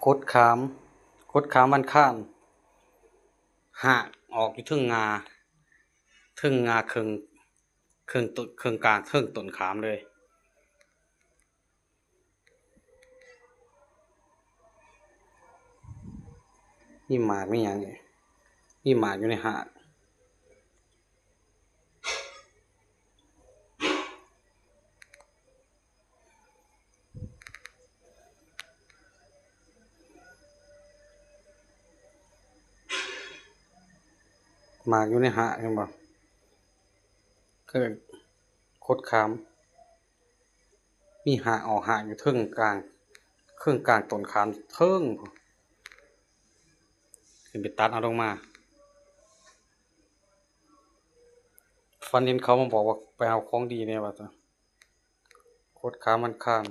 ກົດຂາມ ກົດຂາມວັນຄານ ຮາກອອກຢູ່ເທິງງ່າ ເທິງງ່າເຄິ່ງ ເຄິ່ງຕົ້ນ ເຄິ່ງກາງ ເທິງຕົ້ນຂາມເລີຍ. ມີໝາກມີຫຍັງນີ້ ມີໝາກຢູ່ໃນຮາກ. ໝາກຢູ່ໃນຮາກ ເຫັນບໍ່? ເກີດ ກົດຂາມ ມີຮາກອອກຮາກຢູ່ເທິງກາງ ເຄິ່ງກາງຕົ້ນຂາມເທິງ ຂຶ້ນໄປຕັດເອົາລົງມາ. ຝັນເຫັນເຂົາມາບອກວ່າໄປເອົາຂອງດີແດ່ວ່າຊັ້ນ. ກົດຂາມວັນຄານ